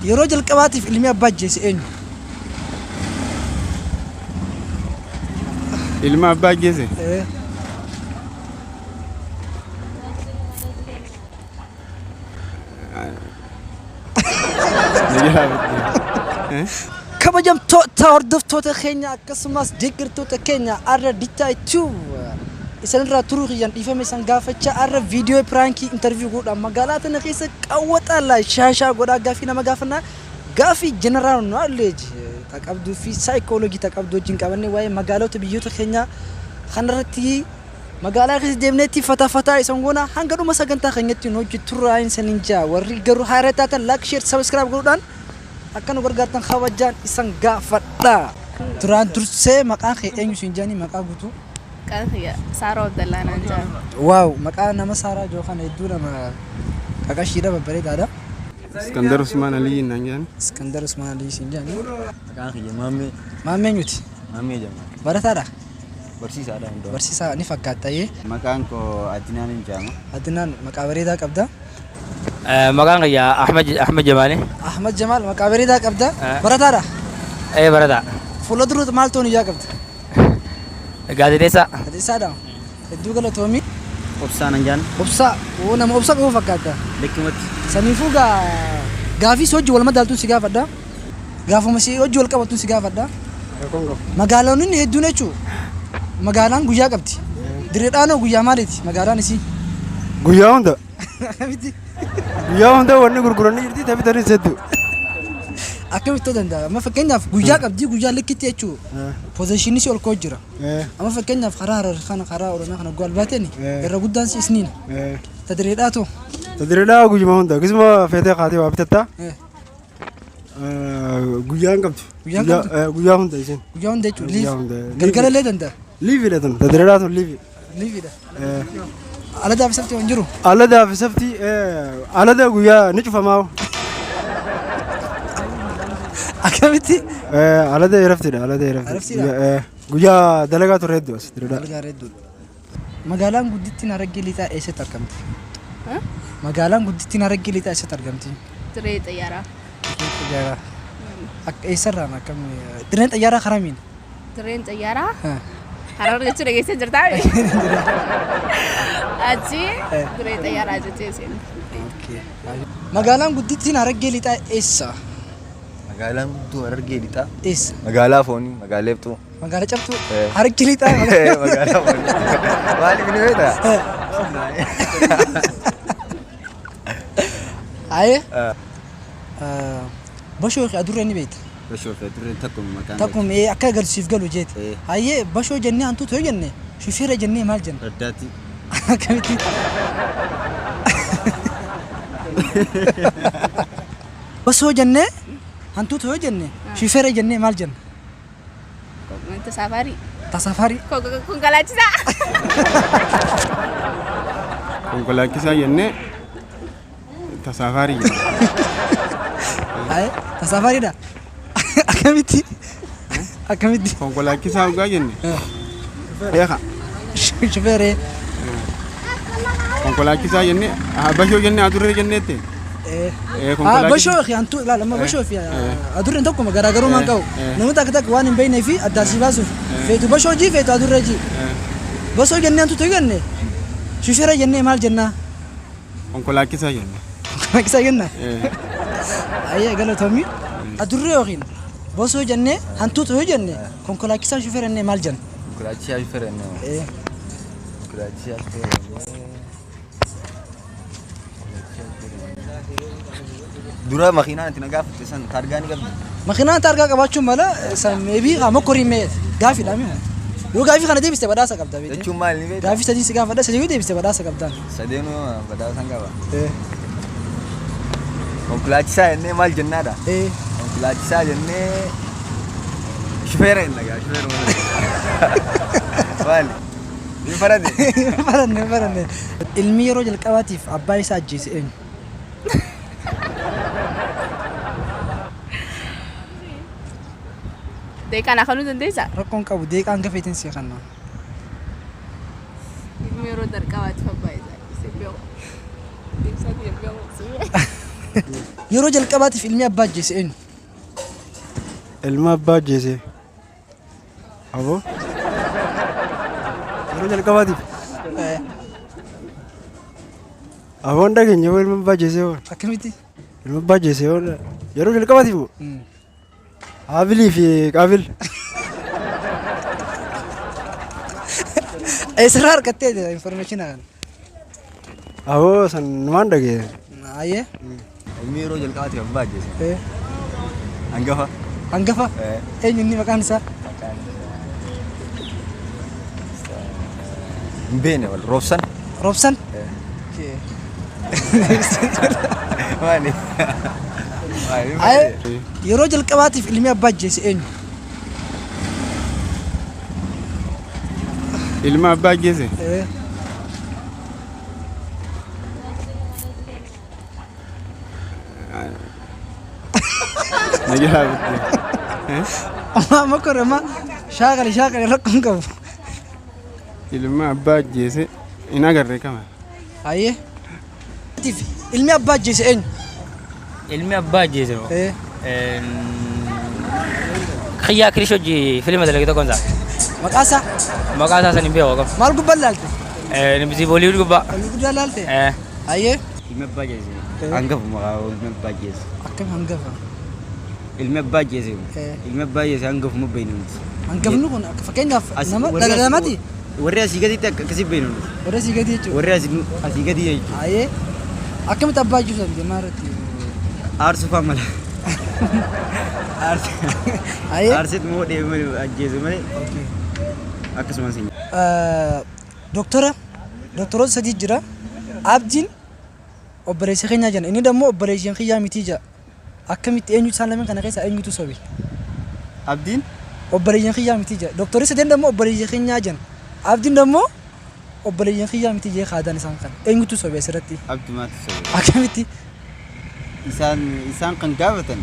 Yeroo jalqabaatiif ilmi abbaa ajjeese eenyu? Ilma abbaa ajjeese? Ee. Na jalaa batte. Kabajamtoota hordoftoota keenya akkasumas deeggartoota keenya arra Dittaa Tube isanirraa turuu kiyyaan dhiifama isan gaafachaa arra viidiyoo piraankii interview godhaa magaalaa tana keessa qawwaxaa shaashaa godhaa gaafii nama gaafannaa gaafii general knowledge ta qabduu fi saayikooloojii ta qabdu wajjin qabannee waa'ee magaalota biyyoota keenyaa kanarratti magaalaa keessa deemneetti fataa fataa isan goona hanga dhuma sagantaa keenyatti nu hojii turraa isaniin jaa warri garuu haara taatan like share subscribe godhuudhaan akka nu gargaartan kabajaan isan gaafadha. Duraan dursee maqaan kee eenyu siin jedhanii maqaa guutuu? Maqaan kiyya Saaraa Abdallaa naan jedhama. Waaw maqaa nama Saaraa jiru kana hedduu nama qaqashiidha babbareedaadha. Iskandar Usmaan Aliyyi naan jedhan. Iskandar Usmaan Aliyyi siin jedhanii. Maqaan kiyya Maammee. Maammee eenyuti? Maammee Jamaal. Barataadha? Barsiisaadha hundaa. Barsiisaa ni fakkaata ee. Maqaan koo Adinaan hin jedhama. Adinaan maqaa bareedaa qabda. Maqaan kiyya Ahmed Ahmed Jamaali. Ahmad Jamaal maqaa bareedaa qabda. Barataadha? Ee barataa. Fuula dura maal ta'uun ijaa qabda? Gaazexeessaa. Gaazexeessaadha. Hedduu galatoomi. Obsaa nan jedhan. Obsaa oo nama obsa qabu fakkaata. Lekkimatti. Saniifuu gaa gaafii si hojii wal madaaltuun si gaafadha. Gaafuma si hojii wal qabattuun si gaafadha. Magaalonni hedduun jechuun magaalaan guyyaa qabdi. Direedhaanoo guyyaa maaliiti magaalaan isii? Guyyaa hunda. Akkamitti? Guyyaa hunda wanni gurguranii jirti taphatanis hedduu. Akkamitti ta'uu danda'a? Amma fakkeenyaaf guyyaa qabdi guyyaa likkitti jechuun pozishinii si ol ka'u jira. Amma fakkeenyaaf karaa Harar kana karaa Oromiyaa kana goal baateen irra guddaan si isniina. Ta direedhaa too. Ta direedhaa guyyuma hunda gisuma feetee kaatee waa bitatta. Guyyaan qabdu. Guyyaan qabdu? Guyyaa hunda isin. Guyyaa hunda jechuun Guyyaa liif. hunda. Galgala illee danda'a. Liifiidha tun. Ta direedhaa tun liifi. Liifiidha. Aladaa fi safti hin jiru. Aladaa fi safti alada guyyaa ni cufamaa. Akkamitti? Alada eraftiidha. Alada erafti. Eraftiidha? Guyyaa dalagaa turre hedduu as direedhaa. Dalagaa hedduudha. Magaalaan guddittiin Harargee Lixaa eessatti argamti? Magaalaan guddittiin Harargee Lixaa eessatti argamti? Dirree Xayyaaraa. Dirreen Xayyaaraa. Akka eessarraan akkam dirreen xayyaaraa karaa miin? Dirreen Xayyaaraa Harar jechuu dhageessee jirtaa? Achi dirree Xayyaaraa jettee seente. Magaalaan guddittiin Harargee Lixaa eessa? Magaalaan guddoo Harargee Lixaa. Eessa? Magaalaa Foonii, magaalaa Eebxuu. Magaalaa cabtuu? Harargee Lixaa. Magaalaa Foonii. Maaliif ni beektaa? Ayee. Bashoo fi adurree ni beekta. Bashoo fi adurreen takkuma maqaan. Takkuma ee akka agarsiif galu jeeti. Hayyee bashoo jennee hantuuta yoo jenne shufeera jennee maal jenna? Raddaatti. Akkamitti? Bashoo jennee hantuuta yoo jenne shufeera jennee maal jenna? Tasaafarii. Tasaafarii. Konkolaachisaa. Konkolaachisaa jennee tasaafarii jenna. Haye tasaafariidha. Akkamitti? Akkamitti? Konkolaachisaa dhugaa jenne. Beeka. Shufeeree. Konkolaachisaa jennee bashoo jennee adurree jenneetti. Bashoo fi hantuu ilaala amma bashoo fi adurreen tokkuma garaagarummaa hin qabu. Namoota akka takka waan hin beeknee fi addaan si baasuuf feetu bashoo jii feetu adurree jii. Bashoo jennee hantuuta jenne shufeera jennee maal jennaa? Konkolaachisaa jenna. Konkolaachisaa jenna? Ayyee galatoomi. Adurree yookiin bosoo jennee hantuuta yoo jenne konkolaachisaa shufeera jennee maal jenna? Konkolaachisaa shufeera jennee. Konkolaachisaa shufeera jennee. Dura makiinaan itti na gaafatte san taargaa ni qabdi. Makiinaan taargaa qabaachuun mala san meebii haa mokkorii mee gaafiidha mee. Yoo gaafii kana deebiste badhaasa qabda beekte. Jechuun maal ni beekta? Gaafii sadii si gaafadha sadii yoo deebiste badhaasa qabdaan. Sadeenuu badhaasa hin qaba. Konkolaachisaa jennee maal jennaadha? Konkolaachisaa jennee shufeera jenna gaa shufeera malee. Maali? Hin faranne. Hin faranne hin faranne. Ilmi yeroo jalqabaatiif abbaa isaa ajjeese eenyu? Deeqaa naa kennuu dandeessaa? Rakkoon qabu deeqaa hanga feeteen sii kenna. Ilmi yeroo jalqabaatiif abbaa isaa ajjeese beeku. Deebisaan hin beeku. Yeroo jalqabaatiif ilmi abbaa ajjeese eenyu? Ilma abbaa ajjeese. Aboo. Yeroo jalqabaatiif. Aboon dhageenya yoo ilma abbaa ajjeese hoo. Akkamitti? Ilma abbaa ajjeese hoo. Yeroo jalqabaatiif moo? Haabilii fi Qaabil. Eessarraa argattee information kana? Aboo san numaan dhagee. Ayyee. Ilmi yeroo jalqabaatiif abbaa ajjeese. Hangafa. Hangafa? Eenyu inni maqaan isaa? Hin beekne wal roobsan. Roobsan? Maali? Ayyee. Yeroo jalqabaatiif ilmi abbaa ajjeese eenyu? Ilma abbaa ajjeese. Na jalaa bitte. Amma kore amma shaakali shaakali rakkoon qabu. Ilma abbaa ajjeese hin agarre kama. Ayyee. Ilmi abbaa ajjeese eenyu? Ilmi abbaa ajjeese moo? Kiyyaa Kirish hojii filima dalage tokkoon isaa. Maqaa isaa? Maqaa isaa san hin beeku qabu. Maal gubbaan laalte? Nibisi Bollywood gubbaa. Bollywood gubbaa laalte? Ayyee. Ilmi abbaa ajjeese. Hangafu maqaa ilmi abbaa ajjeese. Akkam hangafa? Ilmi abbaa ajjeese. Ilmi abbaa ajjeese hangafuma beekna nuti. Hangafni kun akka fakkeenyaaf nama dhala namaati? Warri asii gaditti akkasii beekna nuti. Warri asii gadi jechuudha. Warri asii gadi jechuudha. Ayyee. Akkamitti abbaa ajjeesu deemaa irratti? Aarsuu fa'aa mala. Ayyee. Aarsiit moo deemee ajjeese malee. Akkasumas hin. Doktora doktoroota sadii jira. Abdiin obboleessa keenyaa jira. Inni immoo obboleessa kiyyaa miti jira. Akkamitti eenyu isaan lameen kana keessaa eenyutu sobe? Abdiin? Obboleeyyan kiyyaa miti jira. Doktorri sadeen immoo obboleeyyan keenyaa jiran. Abdiin immoo obboleeyyan kiyyaa miti jee kaadaan isaan kana. Eenyutu sobe asirratti? Abdumaatu sobe. Akkamitti? Isaan kan gaafatan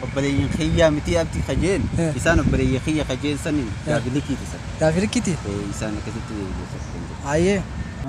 obboleeyyan kiyyaa miti abdii kajeen isaan obboleeyyan kiyya kajeen sani gaafi likiiti san. Gaafi likiiti? Isaan akkasitti deebisan. Ayyee.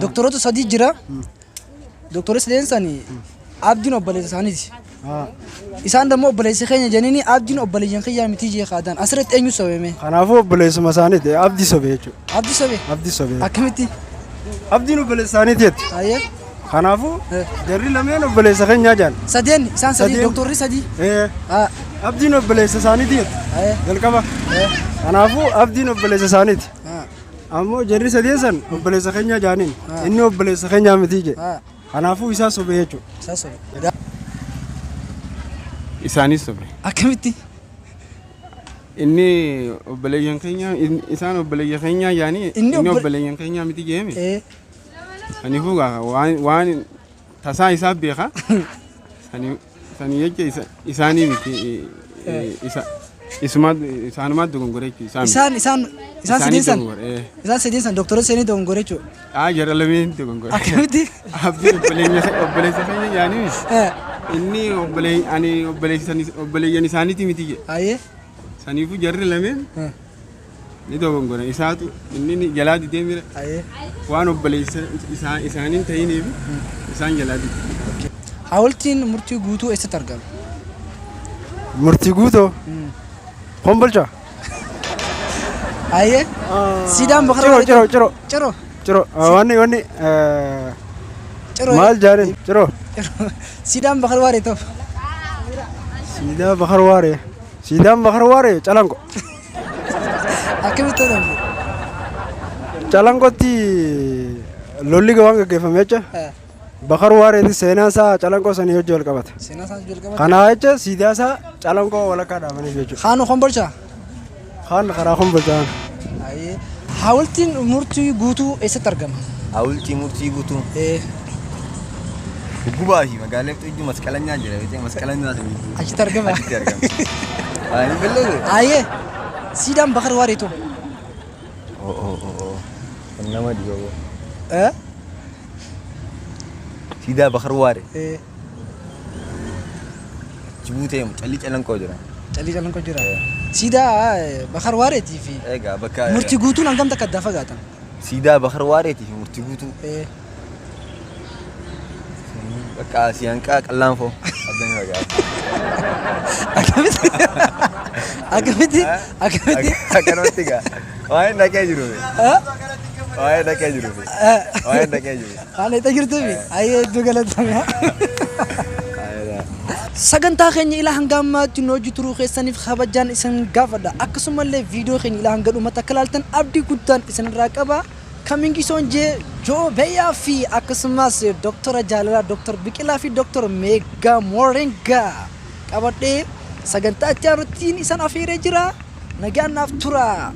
Doktoroota sadii jira. Doktorri sadeen sani Abdiin obboleessa isaaniiti. Isaan immoo obboleessa keenya jedhanii Abdiin obboleeyyan kiyyaa miti jee kaadaan. Asirratti eenyu sobeme? Kanaafuu obboleessuma isaaniiti Abdii sobe jechuudha. Abdii sobe? Abdii sobe. Akkamitti? Abdiin obboleessa isaaniiti jetti. Ayyee. Kanaafuu jarri lameen obboleessa keenyaa jedhan. Sadeen isaan sadii doktorri sadii. Abdiin obboleessa isaaniiti jetti. Jalqaba. Kanaafuu Abdiin obboleessa isaaniiti. Ammoo jarri sadeen san obboleessa keenyaa jedhaniin inni obboleessa keenyaa miti jedhe. Kanaafuu isaa sobe jechuudha. Isaa sobe. Isaanis sobe. Akkamitti? Inni obboleeyyan keenya isaan obboleeyyan keenyaa yaani inni obboleeyyan keenyaa miti jeemi. Saniifuu waan tasaa isaa beeka. Sanii jecha isaanii miti isaanumaa dogongore jechuudha. Isaan isaan isaan sadeen san isaan sadeen san doktora seenii dogongore jechuudha. Aa jara lameen dogongore. Akkamitti? Abdiin obboleessa keenya yaani inni ani obboleeyyan isaaniiti miti jedhe. Ayyee. Saniifuu jarri lameen ni dogongore isaatu inni jalaa didee mira waan obboleessa isaaniin ta'iniif isaan jalaa didee. Hawultiin murtii guutuu eessatti argama? Murtii guutuu? Kombolcha. Ayyee. Siidaan bakara. Ciro ciro ciro. Ciro. Ciro wanni wanni Ciro. Maal jaareen ciro. Siidaan bakar waaree ta'u. Siidaa bakar waaree. Siidaan bakar waaree calanqo. Akkamitti ta'uu Calanqotti lolli waan gaggeeffame jecha. Bakar waareeti seenaa isaa calanqoo sanii hojii wal qabata. Seenaa isaa wal qabata. Kanaa jecha siidaa isaa calanqoo walakkaa dhaabaniif jechuudha. Kaan kombolcha? Kaan karaa kombolchaa. Hawultiin murtii guutuu eessatti argama? Hawultii murtii guutuu? Gubaa fi magaalaa Ijju masqalanyaa jira beekte masqalanyaa sanii. Achitti argama. Achitti argama. Ani balleesse. Ayyee. Siidaan bakar waaree ta'u. Nama dhiboo. Siidaa bakar waaree. Jibuutee calli calanqoo jira. Calli calanqoo jira. Siidaa bakar waareetii fi Egaa bakka murtii guutuun hangam takka addaa fagaatan? Siidaa bakar waareetii fi murtii guutuu. Bakka asii hanqaa qallaan foo. Addaan fagaata. Akkamitti? Akkamitti? Akkamitti? Akkanumatti gaa. Waa'ee dhaqee jiruufi. Waa'ee dhaqee jiruufi. Waa'ee dhaqee jiruufi. Waan itti jirtuufi. Ayyee hedduu galatoomi. Sagantaa keenya ilaa hanga ammaatti nu hojii turuu keessaniif kabajaan isin gaafadha. Akkasumallee viidiyoo keenya ilaa hanga dhumatti akka ilaaltan abdii guddaan isinirraa qaba. Coming soon jee Joo Beeyaa fi akkasumas Doktora Jaalalaa, Doktor Biqilaa fi Doktor Meeggaa Moorengaa qabadhee sagantaa itti aanutti isaan afeeree jira. Nagaan naaf tura.